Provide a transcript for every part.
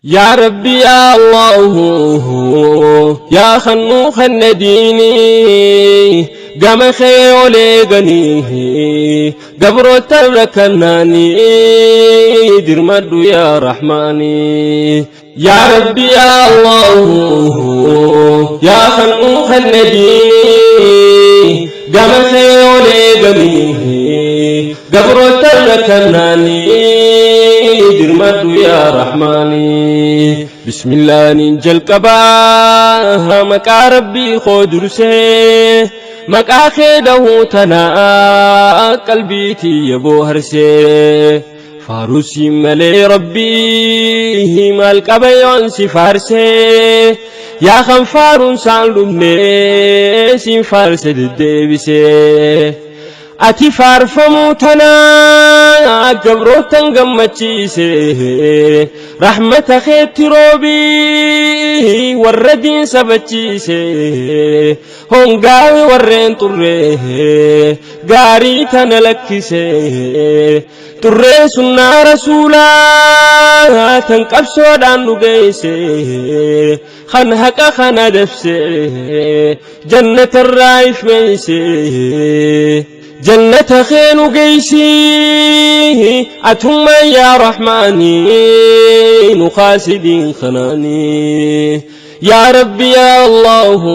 Yaa Rabbi yaa Allahu yaa khannuu khanna diinii gama kee ol eeganii gabroota rakkannaanii dirmadhu yaa Rahmaanii. Yaa Rabbi yaa Allahu yaa khannuu khanna diinii gama kee ol eeganii gabroota rakkannaanii dirmadhu yaa Rahmaanii. Bismillaanin jalqabaa maqaa Rabbii koo dursee maqaa kee dhahuu tanaa qalbii tiyya booharsee faarusiin malee Rabbii maal qaba yoon si faarsee yaa kan faaruun saan dhumne siin faarse deddeebisee. Ati faarfamuu tanaa gabrootan gammachiise rahmata keetti roobii warra diin sabachiise hongaawe warreen xurree gaarii tana lakkise xurree sunnaa rasuulaa tan qabsoodhaan nu geesse kan haqa kana dabse jannatarraa ifmeeyse jannata keenu geeysi atummaan yaa rahmaani nu kaasidiin kanaani yaa rabbi yaa allahu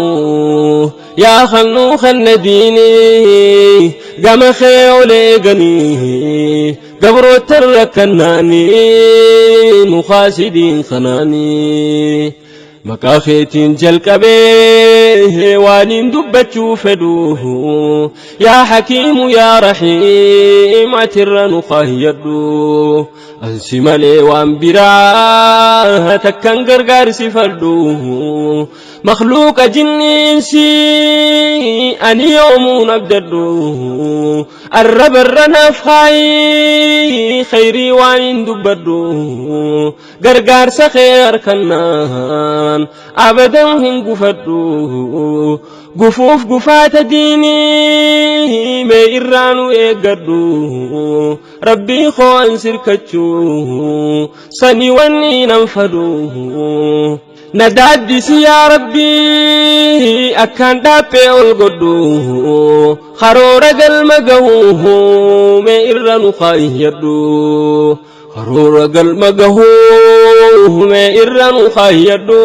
yaa khannuu khanna diinii gama kee ol eeganii gabroota rakkannaanii nu kaasidiin kanaanii. Maqaa keetiin jalqabee waaniin dubbachuu fedhu yaa hakiimu yaa rahiim atirra nu kaayyadhu ansi malee waan biraa takkan gargaarsifadhu makhluuqa jinniinsi ani yoomuun abdadhu arrabarra naaf kaayi khayrii waan hin dubbadhu gargaarsa kee harkannaan abadan hin gufadhu gufuuf gufaata diinii mee irraa nu eeggadhu rabbii koo an sirkachuu sani wanni nan fadhu na daaddisi yaa rabbii akkaan dhaaphee ol godhu karoora galma gahuu mee irra nu kaayyadhu karoora galma gahuu mee irra nu kaayyadhu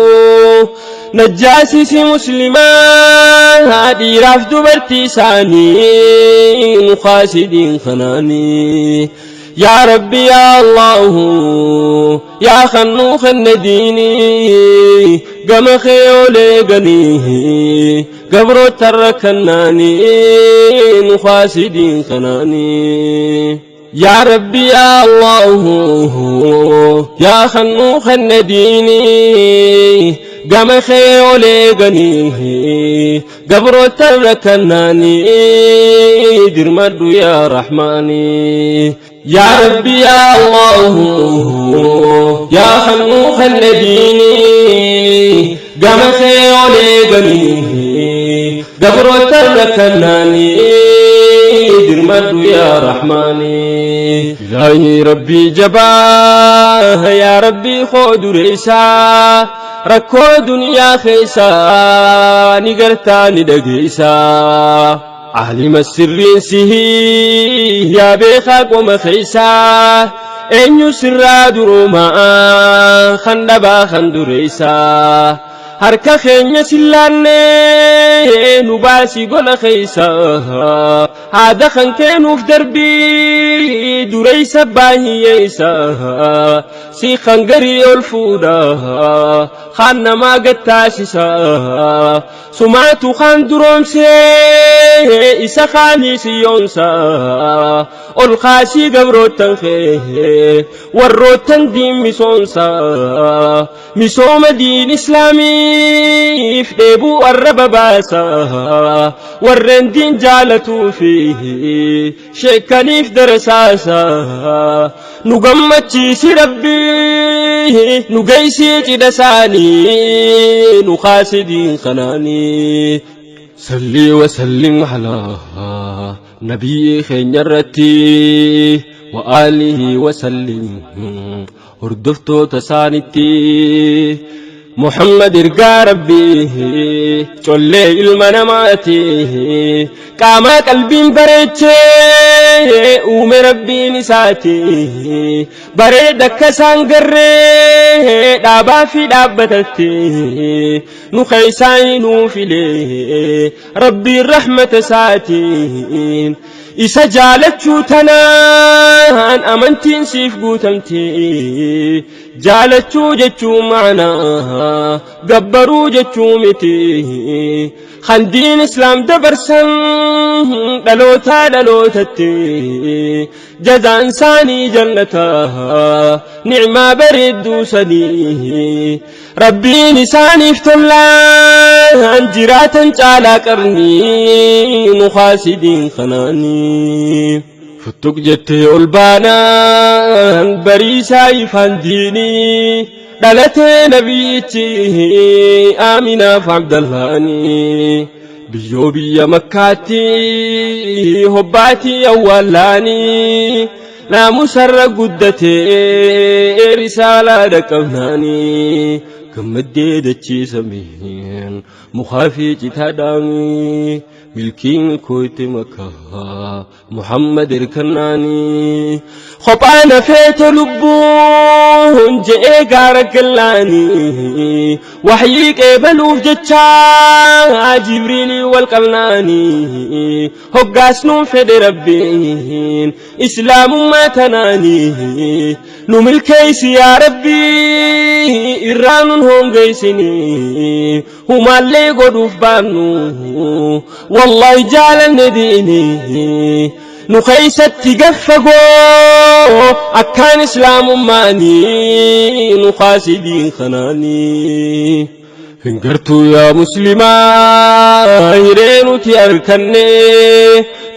najjaasisi muslimaa dhiiraaf dubartii isaanii nu kaasidiin kanaanii yaa rabbi yaa allahu yaa khannuu khanna diinii gama kee ol eeganii gabroota rakkannaanii nu kaasidiin kanaanii. Yaa Rabbi yaa Allahu yaa khannuu khanna diinii gama kee ol eeganii gabroota rakkannaanii dirmadhu yaa Rahmaanii. Yaa Rabbi yaa Allahu yaa khannuu khanna diinii gama kee ol eeganii gabroota rakkannaanii dirmadhu yaa Rahmaanii. Ilaahi Rabbii jabaa yaa Rabbii koo dureessaa rakkoo duniyaa keessaa ni gartaa ni dhageessaa. Aalima sirriin sihii yaa beekaa qoma keessaa eenyu sirraa duroomaa kan dhabaa kan dureessaa. Harka keenya sillaannee nu baasii gola keessa haada kan keenuuf darbii dureessa baay'eessa si kan garii ol fuudha kaan namaa gattaasisa sumaatu kaan duroomsee isa kaanii siyoonsa ol kaasii gabroottan kee warroottan diin misoomsa misooma diin islaamiif dheebuu arraba baasa warreen diin jaalatuu fi sheekaniif darasaasa nu gammachiisi rabbii nu geessii cidha isaanii nu kaasidiin kanaanii. Sallii wasallim alaa nabiyyi keenya irratti wa aalihi wasallim. Hordoftoota isaanitti Muhammad ergaa Rabbii collee ilma namaati qaamaa qalbiin bareechee uume Rabbiin isaati bareeda akka isaan garree dhaabaa fi dhaabbatatti nu keessaa nuu filee Rabbiin rahmata isaatiin isa jaalachuu tanaan amantiin siif guutamti. Jaalachuu jechuu ma'anaa gabbaruu jechuu miti. Kan diin islaam dabarsan dhalootaa dhalootatti jazaan isaanii jannata ni'maa bareedduu sanii. Rabbiin isaaniif tollaan jiraatan caalaa qarnii nu haasidiin kanaanii. Futtuq jettee ol baanaan bariisaa ifaan diinii dhalatee nabiyyichi Aaminaaf Abdallaanii. Biyyoo biyya Makkaatti hobbaatii awwaallaanii. Naamusarra guddatee risaalaa dhaqqabnaanii gammaddee dachiisameen mukaa fi citaadhaanii milkiin kootti makaa Muhammad irkannaanii kophaa nafeete lubbuun je'ee gaara gallaanii waxyii qeebaluuf jecha Jibriilii wal qabnaanii hoggaas nuun fedhe Rabbiin islaamummaa tanaanii nu milkeeysi yaa Rabbii irraa nun hongeeysini humaallee godhuuf baannu wallaahi jaalanne diini nu keeysatti gaffagoo akkaan islaamummaanii nu kaasidiin kanaanii. Hin gartuu yaa muslimaa hiree nuti arkanne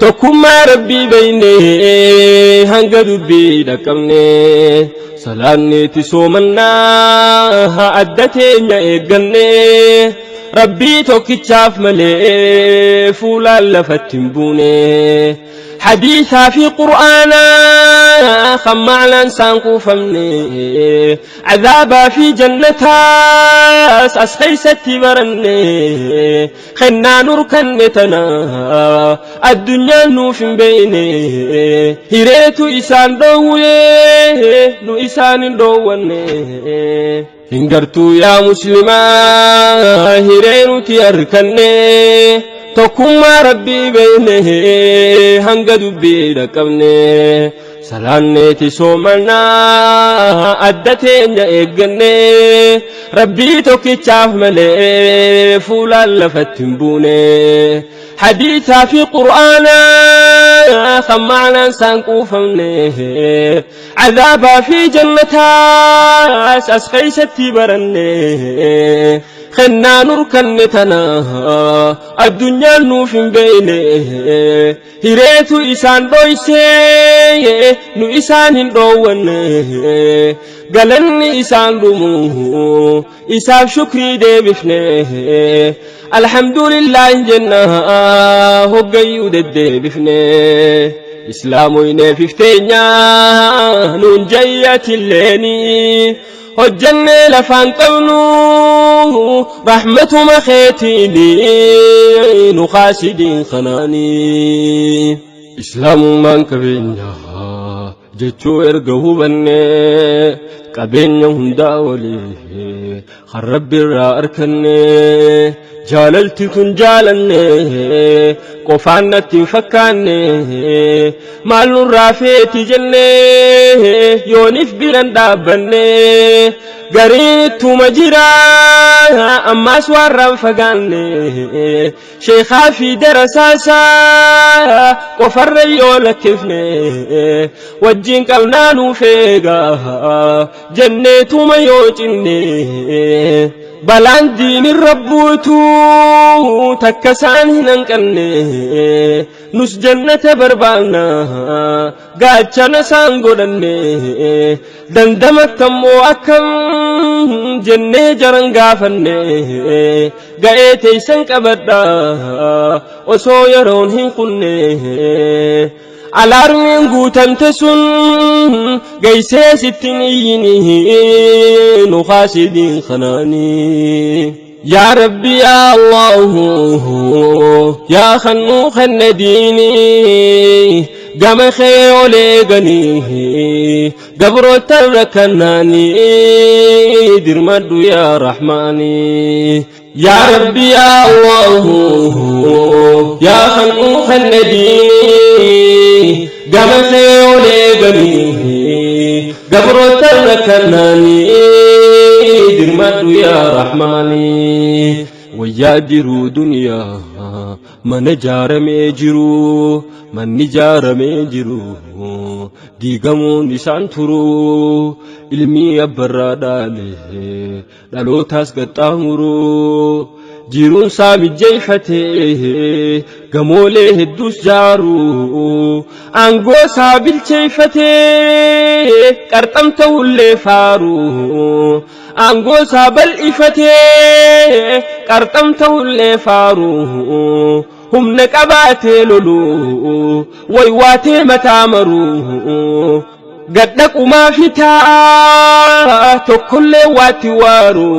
tokkummaa rabbii beyne hanga dubbii dhaqqabne salaanneeti soomannaa adda teenya eegganne rabbii tokkichaaf malee fuulaan lafatti hin buune. Hadiisaa fi qur'aanaa kan ma'naan isaan kuufamne Azaabaa fi jannataas as keessatti baranne kennaa nurkanne tana addunyaan nuuf hin beeyne hireetu isaan dhoowwe nu isaan hin dhoowwanne. Hin gartuu yaa muslimaa hiree nuti arkanne tokkummaa rabbii beeyne hanga dubbii dhaqqabne. Salaanneeti soomannaa adda teenya eegganne rabbii tokkichaaf malee fuulaan lafatti hin buune. Hadiisaa fi qur'aanaa kan ma'anaan isaan quufamne azaabaa fi jannataas as keessatti baranne. Kennaa nurkanne tana addunyaan nuuf hin beeyne. Hireetu isaan dhoysee nu isaan hin dhoowwanne galanni isaan dhumu isaaf shukrii deebifne alhamdulillah jenna hoggayyuu deddeebifne islaamoyneef ifteenya nuun jayyatilleeni hojjannee lafaan qabnu rahmatuma keetiini nu kaasidiin kanaanii. Islaamummaan qabeenya jechuu erga hubanne qabeenya hundaa olii kan rabbi irraa arkanne jaalalti tun jaalanne qofaan natti hin fakkaanne maal nurraa feeti jenne yoonif biran dhaabbanne gariin ittuma jira ammaas waarraan fagaanne sheekaa fi darasaasaa qofarra yoo lakkifne wajjin qabnaa nuuf eega jenneetuma yoo cinne balaan diinin rabbuutu takka isaan hin hanqanne nus jannata barbaanna gaachana isaan godhanne dandamattammoo akkam jennee jaran gaafanne ga'ee teeysan qabadha osoo yeroon hin kunne. Alaarmiin guutamte sun geessee sittin iyyinii nu kaasidiin kanaanii. Yaa Rabbi yaa Allahu yaa kannuu kenne diinii gama kee ol eeganii gabroota rakkannaanii dirmadhu yaa Rahmaanii. Yaa Rabbi yaa Allahu yaa kannuu kenne diinii gama kee ol eeganii gabroota rakkannaanii dirmadhu yaa Rahmaanii. Wayyaa jiruu duniyaa mana jaaramee jiru manni jaaramee jiru diigamuun isaan turu ilmi abbarraa dhaale dhalootaas qaxxaamuru jiruun isaa mijjeeffate gamoolee hedduus jaaru aangoo isaa bilcheeffate qarxamta hullee faaru aangoo isaa bal'ifate qarxamta hullee faaru humna qabaatee lolu waywaatee mataa maru gadhaqumaa fitaa tokkollee waatti waaru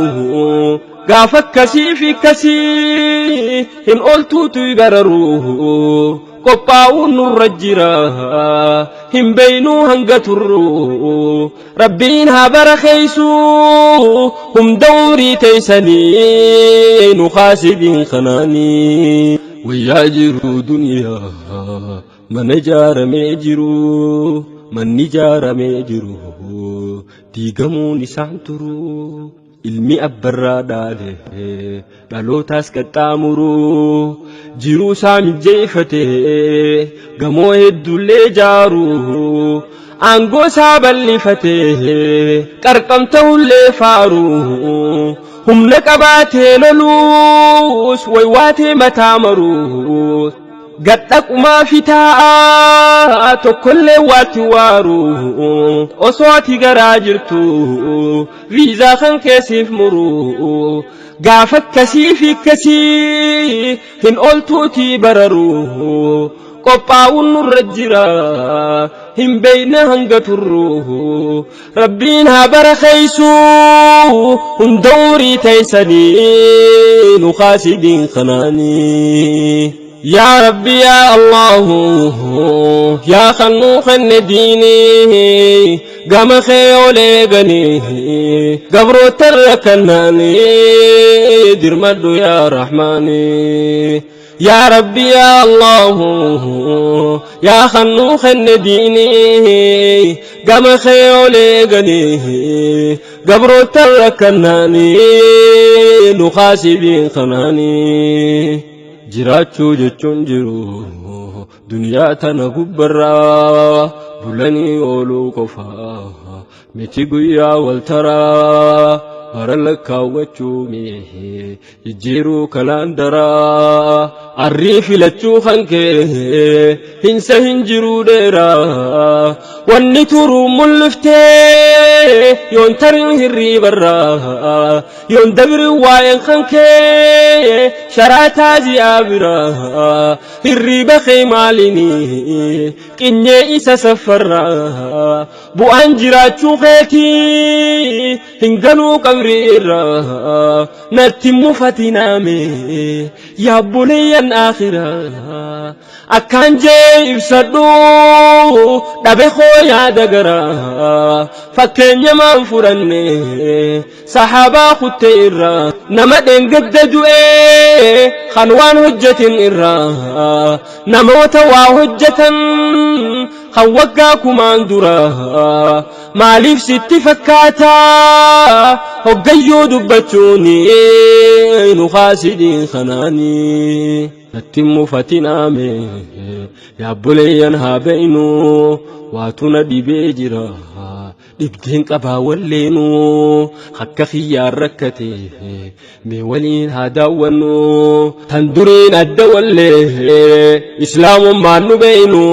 gaafa akkasii fi akkasii hin ooltuutu bararu qophaa'uun nurra jira hin beeynuu hanga turru rabbiin haa barakeessu hunda umrii teessanii nu kaasidiin kanaanii. Wayyaa jiru duniyaa mana jaaramee jiru manni jaaramee jiru diigamuun isaan turu ilmi abbarraa dhaale dhalootaas qaxxaamuru jiruu isaa mijjeeffate gamoo hedduullee jaaru aangoo isaa bal'ifate qarqamta hullee faaru humna qabaatee loluus waywaatee mataa maru gadhaqumaa fitaa tokkollee waatti waaru osoo ati garaa jirtu viizaa kan keessiif muru gaafa akkasii fi akkasii hin ooltuutii bararu qophaa'uun nurra jira hin beeyne hanga turru rabbiin haa barakeessu hunda umrii teessanii nu kaasidiin kanaanii. Yaa Rabbi yaa Allahu yaa kannuu kenne diinii gama kee ol eeganii gabroota rakkannaanii dirmadhu yaa Rahmaanii. Yaa Rabbi yaa Allahu yaa kannuu kenne diinii gama kee ol eeganii gabroota rakkannaanii nu kaasidiin kanaanii. Jiraachuu jechuun jiru duniyaa tana gubbarraa bulanii ooluu qofa miti guyyaa wal taraa bara lakkaawwachuu mee jijjiiruu kalaandaraa arrii filachuu kan kee hinsa hin jiruu dheeraa wanni turuu mul'iftee yoon tarin hirriibarraa yoon dabri waa'een kan kee sharaataa zi'aa biraa hirriiba kee maalini qinyee isa saffarraa bu'aan jiraachuu keetii hin galuu qabrii irraa natti mufatinaame yaabboleeyyan akhiraa akkaan jee ibsadhu dhabe koo yaada garaa fakkeenya maan fudhanne sahaabaa kutte irraa nama dheengadda du'ee kan waan hojjetin irraa namoota waa hojjetan kan waggaa kumaan dura maaliif sitti fakkaata hoggayyuu dubbachuuni nu kaasidiin kanaanii. Natti mufatinaame yaabboleeyyan haa beeynu Waatu na dhibee jira. Dhibdeen qabaa walleenuu akka kiyyaan rakkate mee waliin haa daawwannu tan duriin adda wallee islaamummaan nu beeynu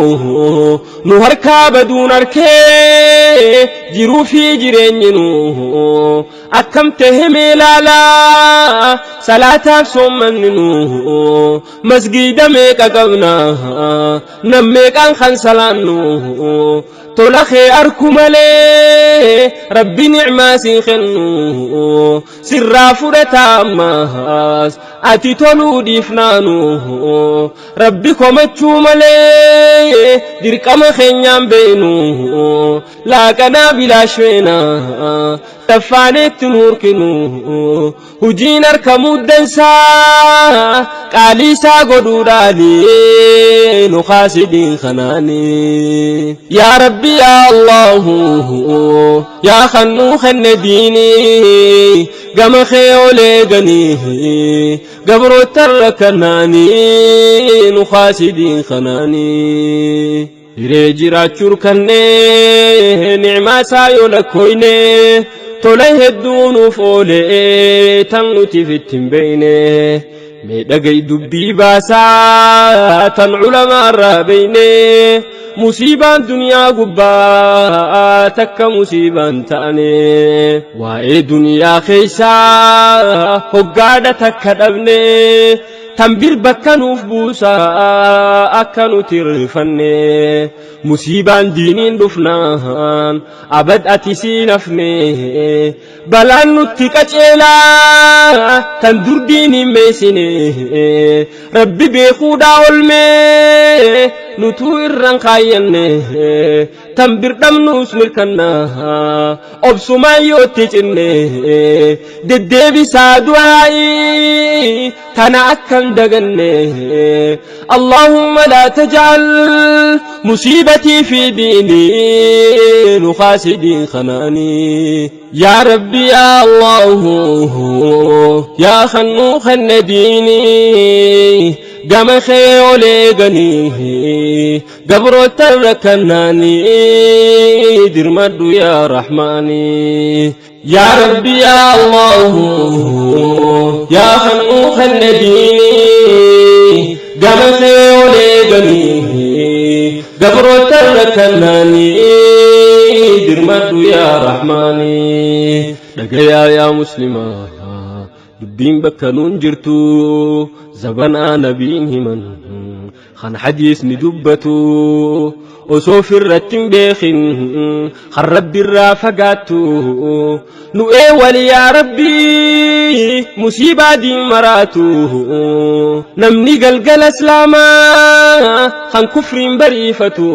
nu harkaa baduun arkee jiruu fi jireenyinu akkam tahe mee laalaa salaataaf soommanni nu masgiida meeqa qabna nam meeqaan kan salaannu tola kee arku malee rabbi nicmaa siin kennu sirraa fudhata ammaas ati toluu dhiifnaanu rabbi komachuu malee dirqama keenyaan beeynu laaqanaa bilaash feena taffaaneetti nu hurkinu hujiin harka dansaa qaalii isaa godhuudhaani nu kaasidiin kanaani. Yaa Rabbi yaa Allahu yaa kannuu kenne diinii gama kee olee ganii gabroota kanaanii nu kaasidiin kanaanii. Hiree jiraachuu kannee nicmaa isaa yoo lakkooyne tola hedduu nuuf oole tan nuti ittiin beeyne mee dhagay dubbii baasaa tan culamaa irraa beeyne musiibaan duniyaa gubbaa takka musiibaan ta'ane waa'ee duniyaa keeysaa hoggaadha takka dhabne tan bir bakka nuuf buusaa akka nuti rifanne musiibaan diiniin dhufnaan abad ati siin hafne balaan nutti qaceelaa tan dur diiniin meeysine rabbi beekuudhaa olmee nutuu irran kaayyanne tan bir dhabnuus mirkanna obsumaan yootti cinne deddeebisaa du'aa'ii tana akkan daganne. اللهم لا تجعل مصيبتي في ديني نخاسدي خناني يا ربي يا الله يا خنو خن ديني gama kee olee ganii gabroota rakkanaanii dirmadhu yaa rahmaanii. يا ربي يا الله يا خنو خن ديني gama kee olee ganii gabroota rakkanaanii dirmadhu yaa rahmaanii. Dhagayaa yaa muslimaa dubbiin bakka nuun jirtu zabanaa nabiin himan kan hadiisni dubbatu osoo firratti hin beekin kan rabbiirraa fagaattu nu eewwali yaa rabbii musiibaa diin maraatu namni galgala islaamaa kan kufriin bariifatu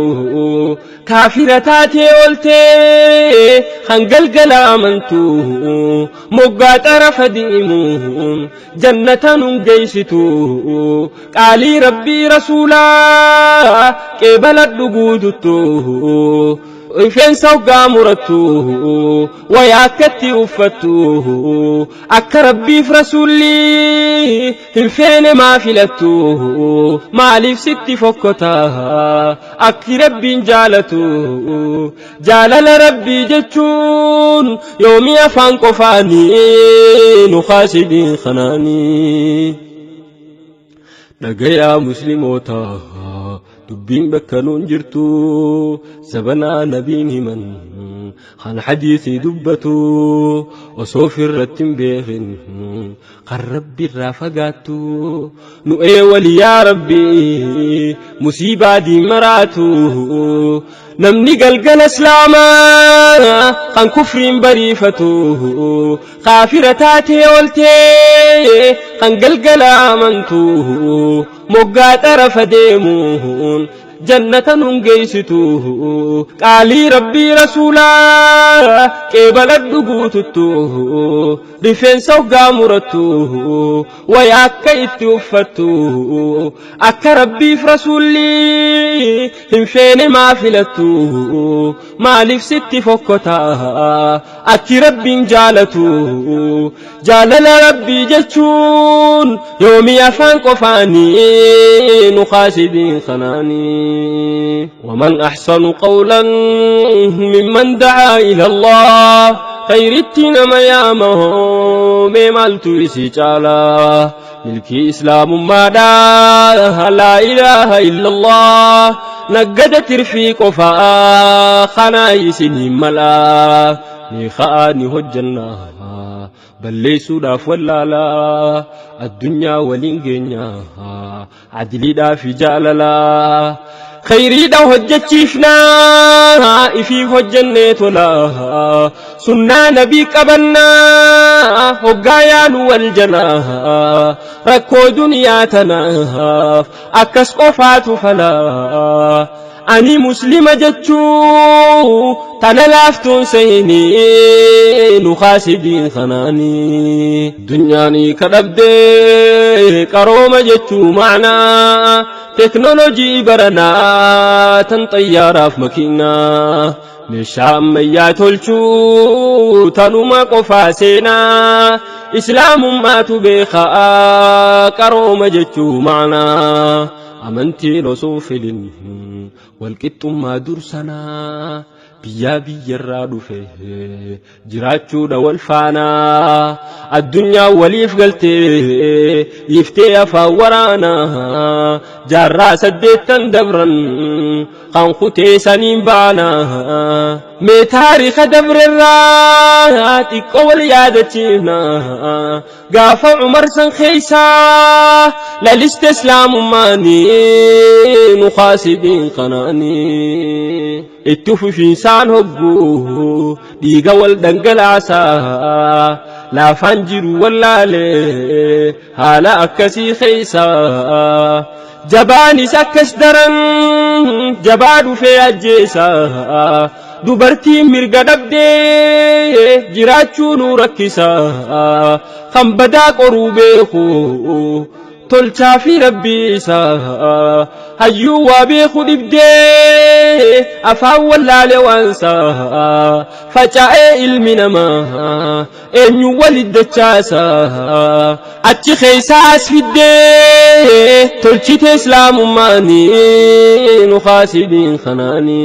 kaafira taatee ooltee kan galgala amantu moggaa xarafa diimuun jannata nun geeysitu qaalii rabbii rasuulaa qeebaladhu guututtu rifeensa hoggaa murattu wayaa akkatti uffattu akka rabbiif rasuulli hin feene maa filattu maaliif sitti fokkota akki rabbiin jaalatu jaalala rabbii jechuun yoomii afaan qofaanii nu kaasidiin kanaanii. Dhagayaa musliimoota dubbiin bakka nuun jirtu zabanaa nabiin himan kan hadiisni dubbatu osoo firratti hin beekin kan rabbiirraa fagaattu nu eewwali yaa rabbii musiibaa diin maraatu namni galgala islaamaa kan kufriin bariifatu kaafira taatee ooltee kan galgala amantu moggaa xarafa deemuun jannata nun geeysitu qaalii rabbii rasuulaa qeebaladhu guututtu rifeensa hoggaa murattu wayaa akka itti uffattu akka rabbiif rasuulli hin feene maa filattu maaliif sitti fokkota akki rabbiin jaalatu jaalala rabbii jechuun yoomii afaan qofaanii nu kaasidiin kanaanii. Kanaanii. Waman ahsanu qawlan mimman da'aa ila Allah khayritti nama yaama hoo mee maaltu isii caala milkii islaamummaadha laa ilaaha illallah naggada tirfii qofaa kanaa isiniin mala ni ka'aa ni hojjannaa balleessuudhaaf wallaalaa addunyaa waliin geenya adiliidhaa fi jaalalaa khayriidha hojjechiifnaa ifiif hojjennee tola sunnaa nabii qabannaa hoggaa yaanu wal jalaa rakkoo duniyaa tanaaf akkas qofaatu falaa Ani muslima jechuu tana laaftuun seenii nu kaasidiin kanaanii. Dunyaanii ka dhabdee qarooma jechuu ma'anaa teknoolojii baranaa tan xayyaaraaf makiinaa meeshaa ammayyaa tolchuu tanuma qofaa seenaa islaamummaatu beekaa qarooma jechuu ma'anaa. Amantiin osoo filin walqixxummaa dursanaa biyyaa biyyarraa dhufe jiraachuudha wal faanaa addunyaa waliif galtee dhiiftee afaan waraanaa jaarraa saddeettan dabran kan kutee saniin baanaa mee taarika dabrerraa xiqqoo wal yaadachiifna Gaafa Umar san keessa laliste islaamummaani nu kaasidiin kanaani itti fufiinsaan hogguu dhiiga wal dhangalaasaa laafaan jiru wallaalee haala akkasii keessa jabaanis akkas daran jabaa dhufee ajjeesa Dubartiin mirga dhabdee jiraachuu nu rakkisa. Kan badaa qoruu beeku tolchaa fi rabbii isa. Hayyuu waa beeku dhibdee afaan wallaale waansa. Faca'ee ilmi namaa eenyu walit dachaasa. Achi keessaa as fiddee tolchite islaamummaani nu kaasidiin kanaani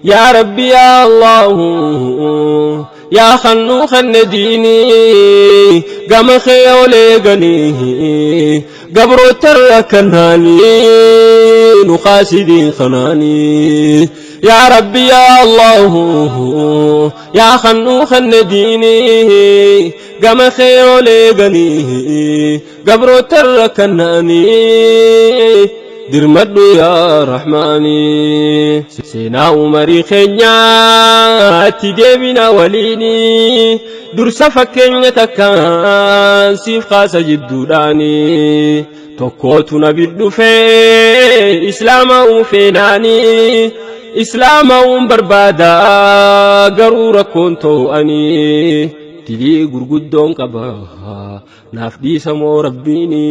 yaa rabbi yaa allahu yaa kannuu kenne diinii gama kee ol eeganii gabroota rakkanaanii nu kaasidiin kanaani yaa rabbi yaa allahu yaa kannuu kenne diinii gama kee ol eeganii gabroota rakkannaanii dirmadhu yaa rahmaanii seenaa umarii keenyaatti deebina waliinii dursa fakkeenya takkaan siif kaasa jidduudhaanii tokkootu nabi dhufee islaama uufeenaanii islaama uun barbaada garuu rakkoon too'anii Dilii gurguddoon qaba naaf dhiisa moo rabbiini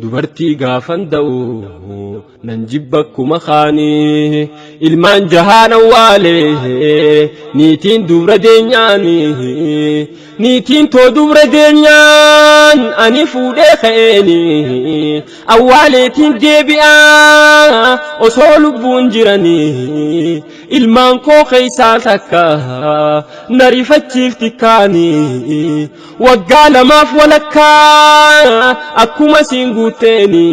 dubartii gaafan da'u nan jibba akkuma kaanii ilmaan jahaan awwaale niitiin dubra deenyaani niitiin too dubra deenyaan ani fuudhee ka'eeni awwaaleetiin deebi'aa osoo lubbuun jiranii Ilmaan koo keessaa takka na rifachiifti kaani waggaa lamaaf walakkaa akkuma siin guutteeni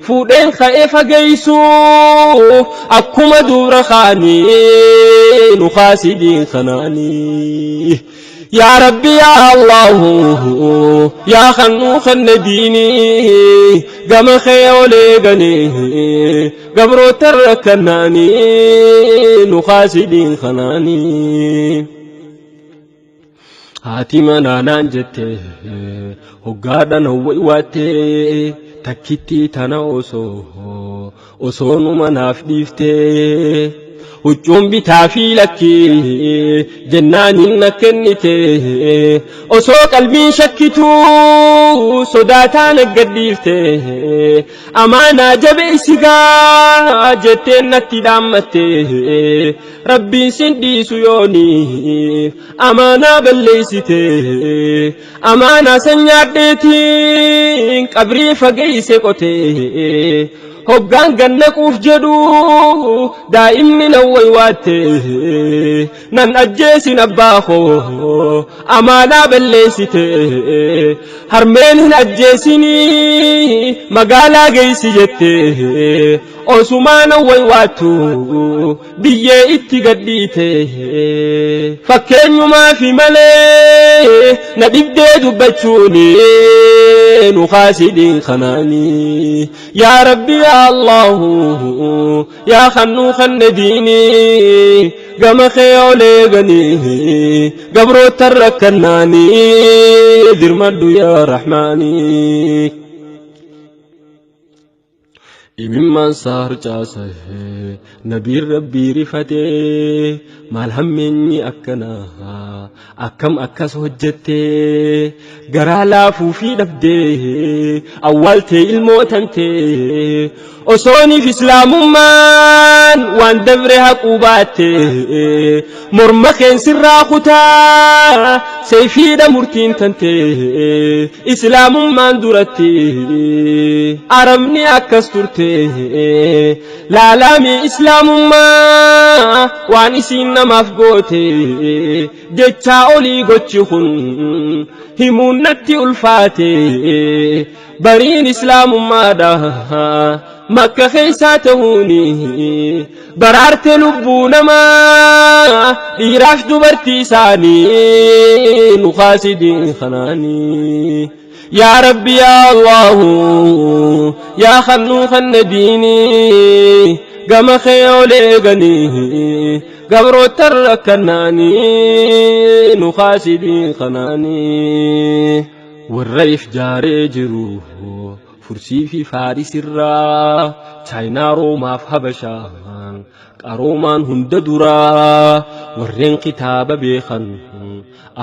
fuudheen ka'ee fageessu akkuma dubra kaani nu kaasidiin kanaani. Yaa Rabbi yaa Allahu yaa kannuu kenne diinii gama kee ol eeganii gabroota rakkannaanii nu kaasidiin kanaanii. Haati manaa naan jette hoggaadhaan hawwaatte takkittii tana osoo osoonuma naaf dhiiftee. Huccuun bitaa fi lakkii jennaaniin na kennite. Osoo qalbiin shakkituu sodaataa na gadhiifte. Amaanaa jabeessi gaa jetteen natti dhaammatte. Rabbiin sin dhiisu yooniif amaanaa balleessite. Amaanaa san nyaadheetiin qabrii fageesse qote. Hoggaan gannaquuf jedhu daa'imni nan waywaatte. Nan ajjeesin abbaa koo amaanaa balleessite. Harmeen hin ajjeesinii magaalaa geessi jette. Osumaa nan waywaattu biyyee itti gadhiite. Fakkeenyumaafi malee na dhibdee dubbachuuni nu kaasidhiin kanaani. Yaa Rabbi yaa Allahu yaa kannuu kanne diinii gama kee ol eeganii gabroota rakkannaanii dirmadhu yaa Rahmaanii. Imimmaan isaa harcaase nabiin Rabbii rifatee maal hammeenyi akkanaa akkam akkas hojjettee garaa laafuu fi dhabdee awwaaltee ilmoo tantee osooniif islaamummaan waan dabre haquu baatte morma keen sirraa kutaa seeyfiidha murtiin tantee islaamummaan duratti arabni akkas turte laalaamii islaamummaa waan isiin namaaf goote jechaa olii gochi kun himuun natti ulfaate. Bariin islaamummaadha makka keessaa ta'uuni baraarte lubbuu namaa dhiiraaf dubartii isaanii nu kaasidii kanaanii. Yaa Rabbi yaa Allahu yaa kannuu kanne diinii gama kee ol eeganii gabroota rakkannaanii nu kaasidii kanaanii. Warra if jaaree jiru Fursii fi Faaris irraa Chaayinaa Roomaaf Habashaan qaroomaan hunda duraa warreen kitaaba beekan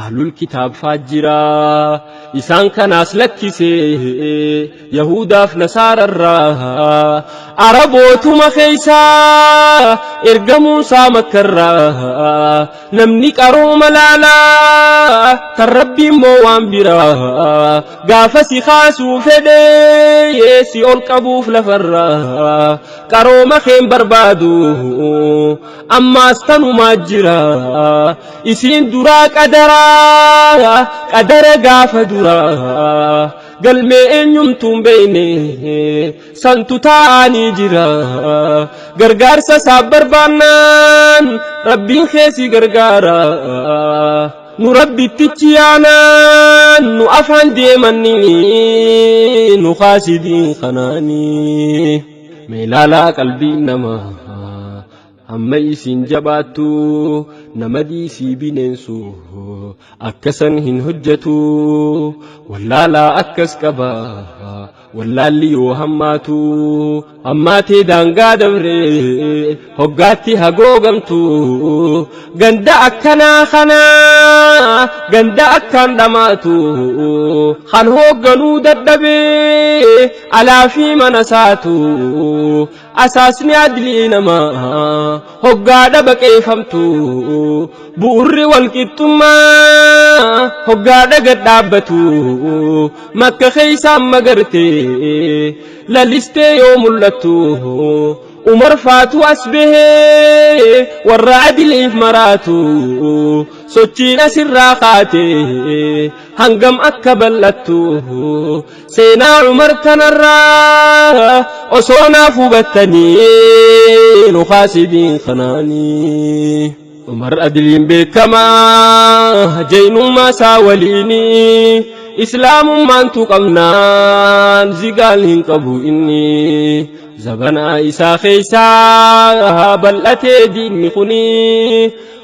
ahlul kitaab faajjiraa isaan kanaas lakkisee Yahudaaf Nasaararraa Arabootuma keessaa ergamuun isaa Makkarraa namni qarooma laalaa tan Rabbii immoo waan biraa gaafa si kaasuu fedhee si ol qabuuf lafarraa qarooma keen barbaadu ammaas tanumaa jira isiin duraa qadaraa qadara gaafa duraa galmee eenyumtuun beeyne santu taa'anii jira gargaarsa isaa barbaannaan Rabbiin keessi gargaara nu Rabbittichi yaanaan nu afaan deemanni nu kaasidii kanaanii meelaalaa qalbiin namaa Hamma isiin jabaattu nama dhiisii bineensu akkasan hin hojjetu. Wallaalaa akkas qaba wallaalli yoo hammaatu hammaatee daangaa dabre hoggaatti hagoogamtu. Ganda akkanaa kana ganda akkaan dhamaatu kan hoogganuu dadhabee alaa fi mana saatu. Asaasni adlii namaa hoggaadha baqeeffamtu bu'urri walqixxummaa hoggaadha gad dhaabbatu makka keessa amma garte lalistee yoo mul'attu Umar faatu as bahee warra adliif maraatu sochiin asirraa kaate hangam akka bal'attu Seenaa Umar tanarraa osoo naaf hubattanii nu kaasidiin kanaanii. Umar adiliin beekamaa jeenummaa isaa waliinii islaamummaan tuqamnaan zigaan hin qabu inni. Zabanaa isaa keessaa bal'atee diinni kuni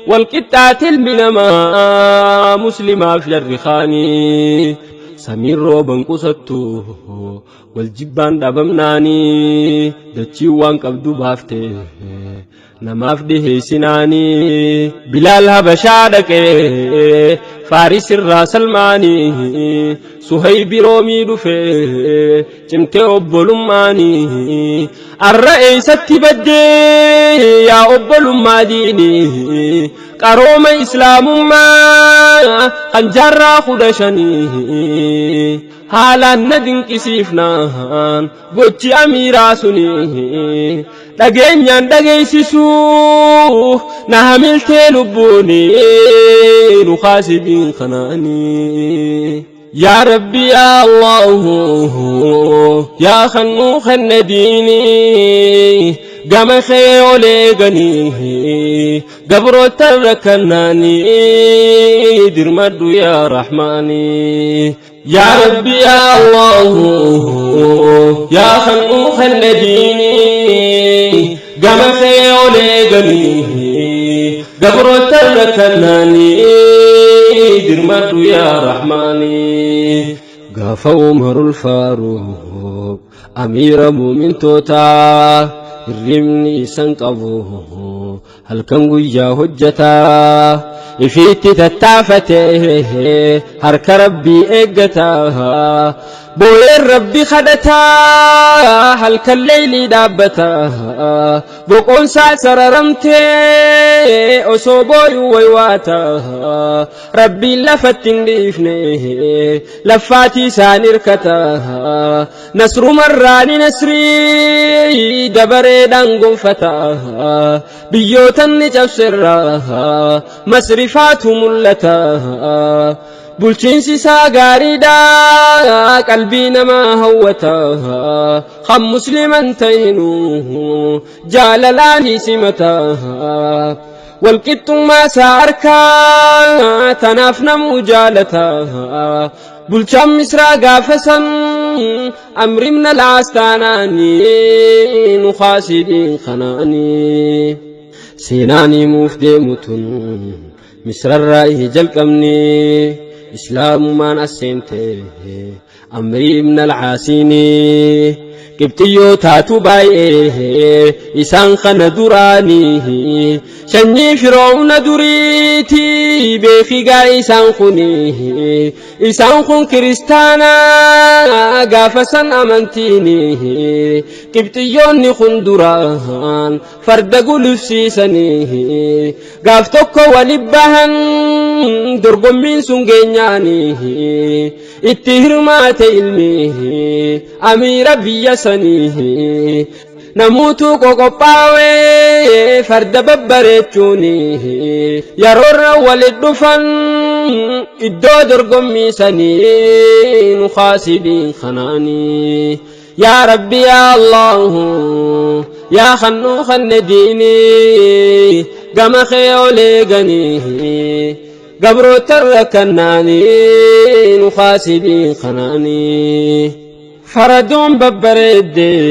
walqixxaate ilmi namaa muslimaaf jarri kaanii. Samiin rooban qusattu wal jibbaan dhabamnaanii dachiin waan qabdu baafte. Namaaf dhiheessinaanii Bilaal Habashaa dhaqee Faaris irraa Salmaanii Suhaybi Roomii dhufee cimtee obbolummaanii arra eeysatti baddee yaa obbolummaa diinii qarooma islaamummaa kan jaarraa 15 haalaan na dinqisiifnaan gochi amiiraa suni dhageenyaan dhageessisuu na hamiltee lubbuuni nu kaasibiin kanaanii. Yaa Rabbi yaa Allahu yaa khannuu khanna diinii gama kee ol eeganii gabroota rakkannaanii dirmadhu yaa Rahmaanii. Yaa Rabbi yaa Allahu yaa khannuu khanna diinii gama kee ol eeganii gabroota rakkannaanii dirmadhu yaa Rahmaanii. Gaafa Umarul Faaruq amiira muumintootaa hirribni isan qabu halkan guyyaa hojjataa ifiitti tattaafatee harka rabbii eeggataa booyeen rabbi kadhataa halkan leeylii dhaabbataa boqoonsaa sararamtee osoo booyuu waywaataa rabbiin lafatti hin dhiifne laffaatii isaan hirkataa nasrumarraani nasrii dabareedhaan gonfataa biyyootan ni cabserraa masrifaatu mul'ata bulchiinsi isaa gaariidha qalbii namaa hawwata kan musliman ta'inu jaalalaani simata walqixxummaa isaa harkaa tanaaf namuu jaalata bulchaan misraa gaafa san amri ibn al-aas taanaanii nu kaasidiin kanaanii seenaan himuuf deemu tun misrarraa jalqabne islaamumaan as seente amrii ibn al-aasiinii qibxiyyoo taatu baay'ee isaan kana duraanii sanyii firoomna duriiti beekigaa isaan kuni isaan kun kiristaana gaafa san amantiini qibxiyyoonni kun duraan farda gulufsiisanii gaaf tokko wali bahan dorgommiin sun geenyaanii itti hirmaate ilmi amiira biyya sanii namuutu qoqophaawee farda babbareechuuni yeroorra walit dhufan iddoo dorgommii sanii nu kaasibiin kanaanii. Yaa Rabbi yaa Allahu yaa khannuu khanne diinii gama kee ol eeganii gabroota rakkannaanii nu kaasibiin kanaanii. Faradoon babbareeddee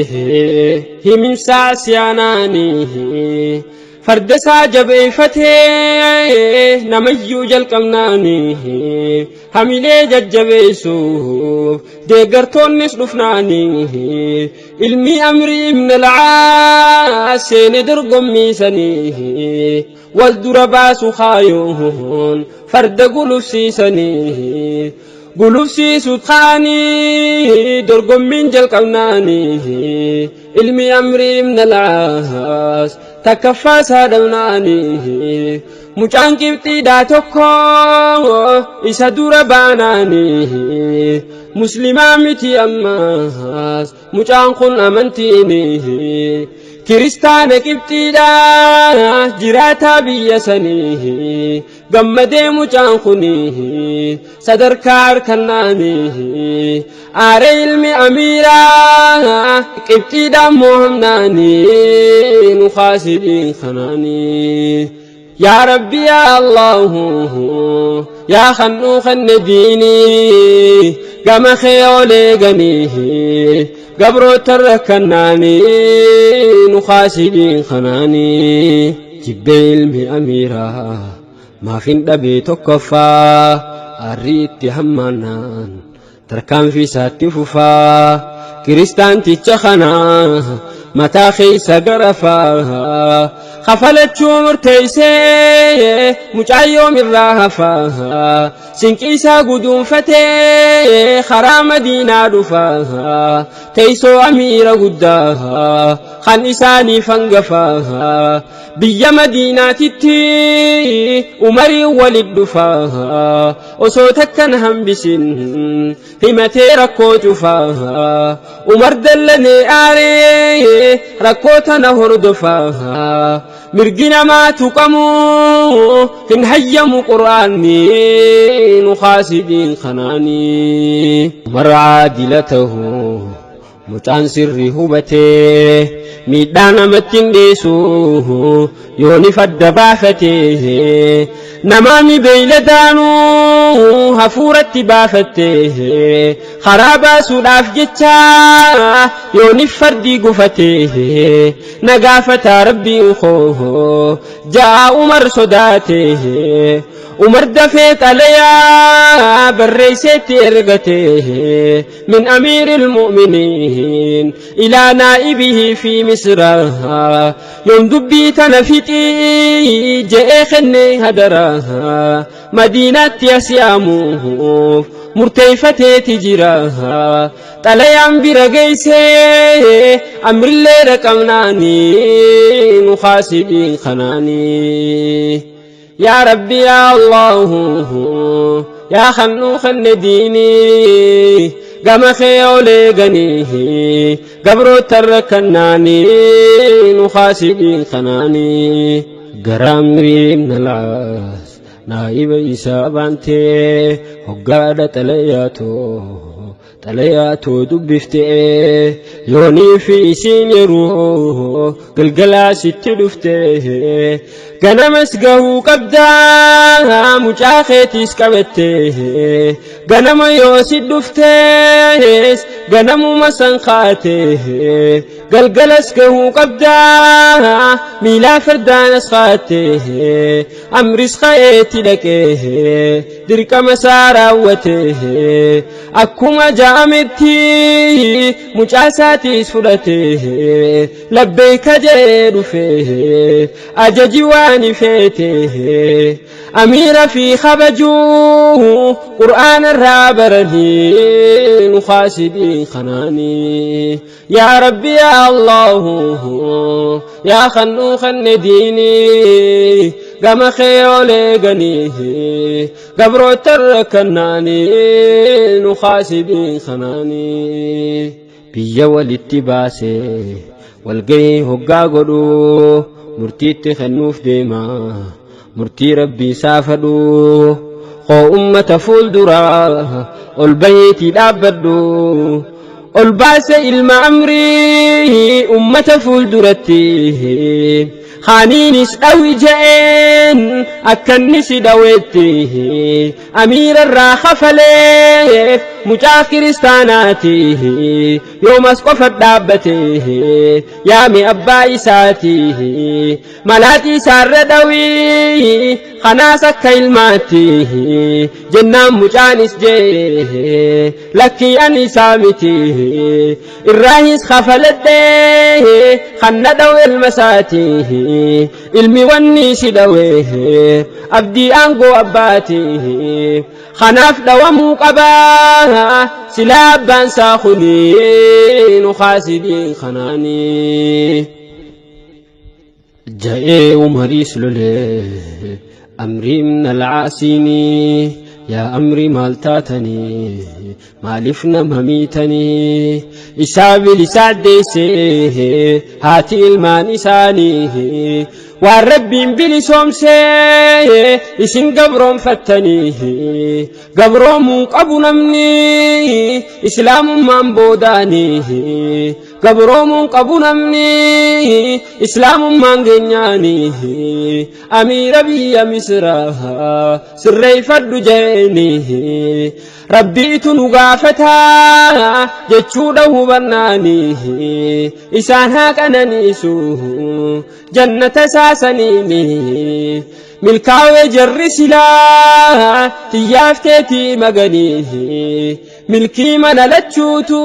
himimsaa siyaanaanii farda isaa jabeeffatee namayyuu jalqabnaanii hamilee jajjabeessuuf deeggartoonnis dhufnaanii ilmi amrii ibn al-aas seene dorgommiisanii wal dura baasu kaayoon farda gulufsiisanii gulufsiisu kaanii dorgommiin jalqabnaanii ilmi amrii ibn al-aas takkaffaa isaa dhabnaanii mucaan qibxiidhaa tokko isa dura baanaanii muslimaa miti ammaas mucaan kun amantiini kiristaana qibxiidhaa jiraataa biyya sanii gammadee mucaan kun sadarkaa harkannaanii aaree ilmi amiiraa qibxiidhaan moohamnaanii nu kaasibiin kanaanii. Yaa Rabbi yaa Allahu yaa khannuu khanne diinii gama kee ol eeganii gabroota rakkannaanii nu kaasibiin kanaanii jibbee ilmi amiiraa maafin dhabee tokkoffaa aarrii itti hammaannaan tarkaanfii isaatti fufaa kiristaanticha kana mataa keessa garafaa Kafalachuu murteeysee mucaan yoomirraa hafa sinqii isaa guduunfatee karaa Madiinaa dhufa teeysoo amiira guddaa kan isaaniif hangafa biyya Madiinaatitti Umariin walit dhufa osoo takkan hambisin himatee rakkoo cufa Umar dallanee aaree rakkoo tana hordofa mirgi namaa tuqamuu hin hayyamu qur'aanni nu kaasidiin kanaanii Umar caadila tahuu mucaan sirri hubatee miidhaa namatti hin dhiisu yooni fadda baafatee namaami beeyladaanuu hafuuratti baafattee karaa baasuudhaaf jecha yooni fardii gufatee na gaafataa rabbiin koo ja'a Umar sodaatee Umar dafee xalayaa barreesseetti ergatee من أمير المؤمنين إلى نائبه في مصر يوم دبي تنفتي جاء خني هدرها مدينة يسياموف مرتيفتي تجراها xalayaan bira geeysee amrillee dhaqabnaanii nu kaasibiin kanaanii yaa rabbi yaa allahu yaa khannuu khanne diinii gama kee olee ganii gabroota rakkannaanii nu kaasibiin kanaanii gara amrii ibn al-aas naa'iba isaa baantee hoggaadha xalayaatoo xalayaatoo dubbiftee yoonii fi isiin yeroo galgalaa sitti dhuftee ganamas gahuu qabdaa mucaa keetiis qabattee ganama yoo si dhuftees ganamuma san kaatee galgalas gahuu qabdaa miilaa fardaanas kaatee amris ka'eetti dhaqee dirqama isaa raawwatee akkuma ja'ametti mucaa isaatiis fudhatee labbeeyka jedhee dhufee ajaji waan ifeete amiira fi kabajuu qur'aana irraa baranii nu kaasibii kanaanii yaa rabbi yaa allahu yaa kannuu kanne diinii gama kee olee ganii gabroota rakkannaanii nu kaasibii kanaanii biyya walitti baasee walgahii hoggaa godhu murtiitti kennuuf deema murtii rabbii isaa fadhu koo ummata fuuldura ol bahiitii dhaabbadhu ol baase ilma amrii ummata fuulduratti haaniinis dhawi je'een akkanni si dhaweetti amiira irraa kafaleef mucaa kiristaanaati yoomas qofa dhaabbate yaame abbaa isaati malaaxii isaarra dhawii kanaas akka ilmaatti jennaan mucaanis jee lakkii ani isaa miti irraahis kafaladhee kan na dhawe ilma isaati ilmi wanni si dhawe abdii aangoo abbaati kanaaf dhawamuu qabaa silaa abbaan isaa kuni nu kaasidiin kanaanii. Ja'ee umariis lolee amrii ibn alcaasiinii yaa amrii maal taatanii maaliif nama miitanii isaa bilisaa deessee haati ilmaan isaanii waan rabbiin bilisoomsee isin gabroonfattanii gabroomuu qabu namni islaamummaan boodaanii gabroomuun qabu namni islaamummaan geenyaanii amiira biyya misraa sirreeffadhu jeeni rabbiitu nu gaafataa jechuudha hubannaanii isaan haa qananiisu jannata saasaniini. Milkaawee jarri silaa xiyyaaf teetii maganii milkii mana lachuutu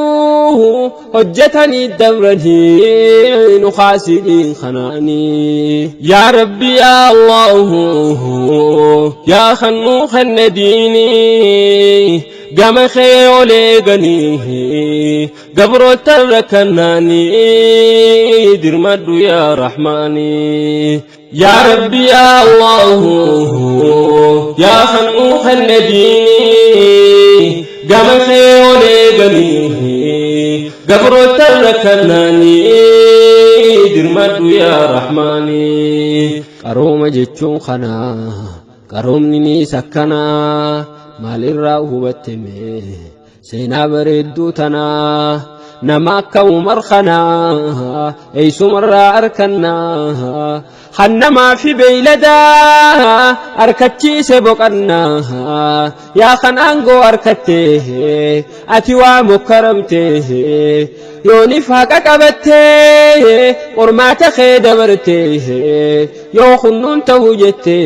hojjetanii dabranii nu kaasiniin kanaanii. Yaa Rabbi yaa Allahu yaa kannuu kanne diinii gama kee ol eeganii gabroota rakkannaanii dirmadhu yaa Rahmaanii. Yaa Rabbi yaa Allahu yaa kannuu kanne diinii gama kee ol eeganii gabroota rakkannaanii dirmadhu yaa Rahmaanii. Qarooma jechuun kana qaroomni niis akkanaa maalirraa hubatteme seenaa bareedduu tanaa nama akka Umar kanaa eessumarraa arkannaa hannamaa fi beeyladaa harkachiise boqannaa yaa kan aangoo harkatte ati waa mokkaramte yoonif haqa qabatte qormaata kee dabarte yoo kunnuun ta'u jette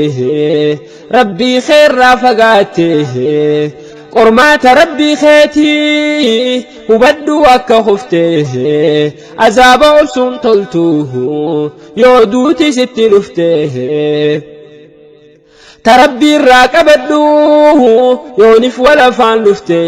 rabbii keerraa fagaatte qormaata rabbii keetii hubadhu akka kufte azaaba obsuun toltu yoo duuti sitti dhufte ta rabbii irraa qabadhu yoonif wal afaan dhufte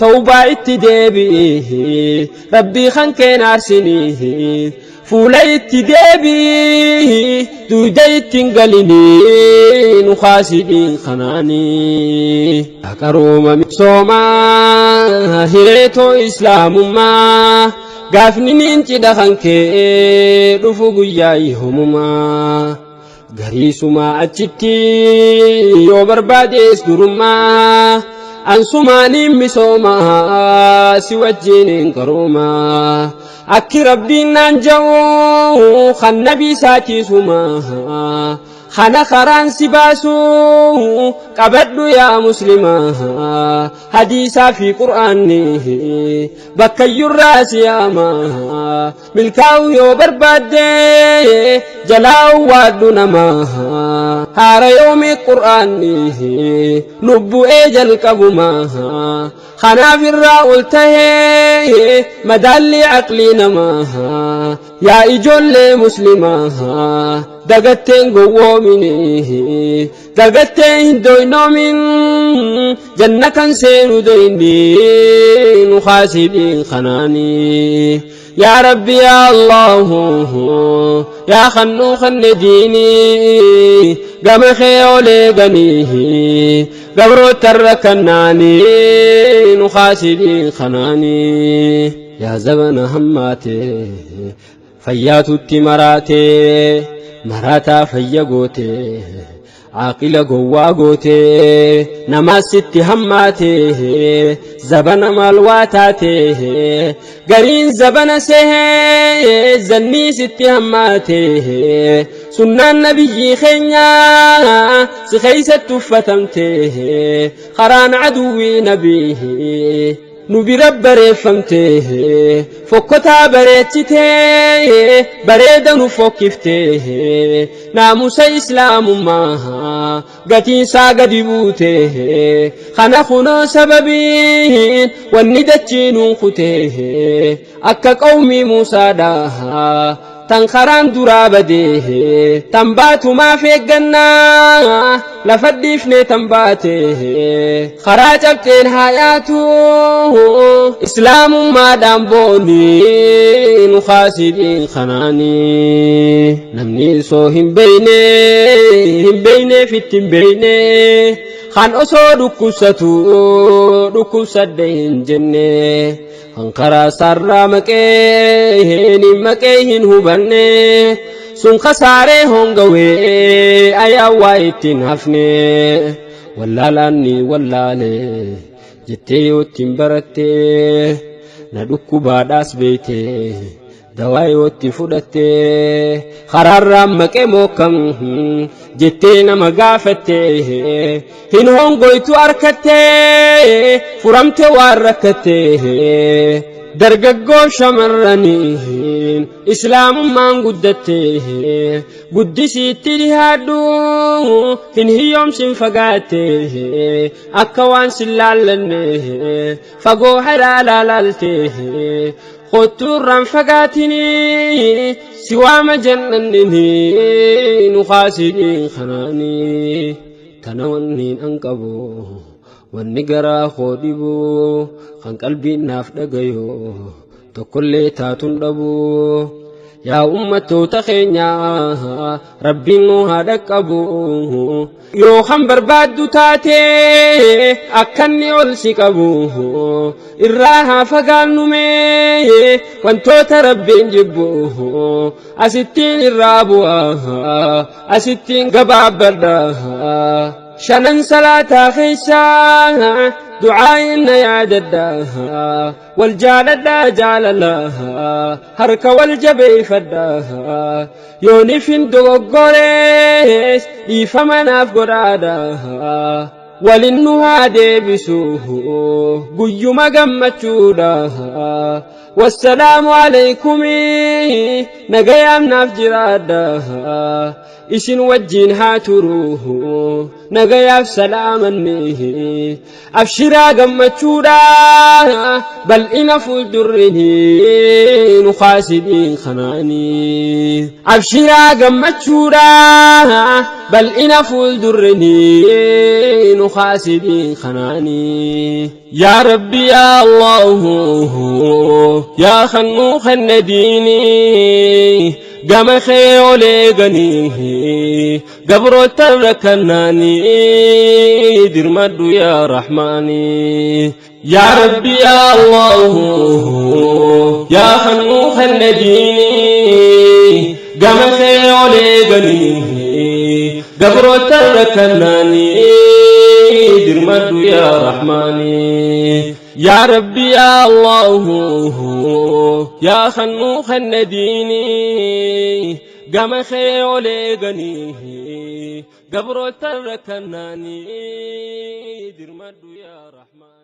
tawbaa itti deebi'i rabbii kan keen aarsinii fuula itti deebi'i duyda itti hin galinii nu kaasidhiin kanaanii. Qarooma misoomaa hireetoo islaamummaa gaafni niin cidha kan kee dhufu guyyaa yoomumaa. Gariisumaa achitti yoo barbaadees durummaa ansumaaniin misoomaa si wajjiniin qaroomaa. Akki rabbiin naan ja'u kan nabii isaatiisumaa kana karaan si baasu qabadhu yaa muslimaa hadiisaa fi qur'aanni bakkayyurraa si yaamaa milkaa'u yoo barbaadde jalaa waadhu namaa haara yoomi qur'aanni lubbu'ee jalqabumaa kanaaf irraa ol tahee madaalli aqlii namaa yaa ijoollee muslimaa dagatteen gowwoomini dagatteen hin doynoomin jannatan seenu doyni nu kaasibiin kanaanii. Yaa Rabbi yaa Allahu yaa kannuu kanne diinii gama kee ol eeganii gabroota rakkannaanii nu kaasibiin kanaanii. Yaa zabana hammaate fayyaatutti maraate maraataa fayya goote aaqila gowwaa goote namaas sitti hammaate zabana maal waa taate gariin zabana sehee zannii sitti hammaate sunnaan nabiyyii keenyaa si keeysatti uffatamte karaan aduwwii nabii nu bira bareeffamte fokkotaa bareechite bareeda nu fokkifte naamusa islaamummaa gatiinsaa gadi buute kana kunoo sababiin wanni dachiinuun kute akka qawmii Muusaadha tan karaan duraa badee tan baatumaaf eeggannaa lafa dhiifne tan baate karaa cabxeen haa yaatu islaamummaadhaan booni nu kaasibiin kanaanii namni osoo hin beeyne hin beeyneef itti hin beeyne kan osoo dhukkubsatu dhukkubsadhe hin jenne kan karaa sarraa maqee hin maqee hin hubanne sun kasaaree hongawee ayaa waa ittiin hafne wallaalaan ni wallaale jettee yoo ittiin baratte na dhukkubaadhaas beeyte dawaa yoo itti fudhatte karaarraan maqee mookkam jettee nama gaafatte hin hongoytu harkatte furamte waan rakkatte. Dargaggoo shamarraniin islaamummaan guddatte guddisiitti dhihaadhu hin hiyyoomsin fagaatte akka waan sin laallanne fagoo halaalaa laalte kottuurraan fagaatinii si waama jannannini nu kaasidhiin kanaanii tana wanniin an qabu wanni garaa koo dhibu kan qalbiin naaf dhagayu tokkollee taatun dhabu yaa ummattoota keenya rabbiin nu haa dhaqqabu yoo kan barbaaddu taate akkanni ol si qabu irraa haa fagaannu mee wantoota rabbiin jibbu asittiin irraa bu'a asittiin gabaabbadha shanan salaataa keessaa du'aayin na yaadadha wal jaaladha jaalala harka wal jabeeffadha yoonif hin dogoggorees dhiifama naaf godhaadha walin nu haa deebisu guyyuma gammachuudha wassalaamu alaykum nagayaam naaf jiraadha isin wajjiin haa turu nagayaaf salaamanni abshiraa gammachuudha bal'ina fuuldurrini nu kaasidiin kanaanii abshiraa gammachuudha bal'ina fuuldurrini nu kaasidiin kanaanii yaa rabbi yaa allahu yaa khannuu khanna diinii gama kee ol eeganii gabroota rakkannaanii dirmadhu yaa rahmaanii yaa rabbi yaa allahu yaa khannuu khanna diinii gama kee ol eeganii gabroota rakkannaanii dirmadhu yaa rahmaanii yaa rabbi yaa allahu yaa khannuu khanna diinii gama kee ol eeganii gabroota rakkannaanii dirmadhu yaa rahmaanii.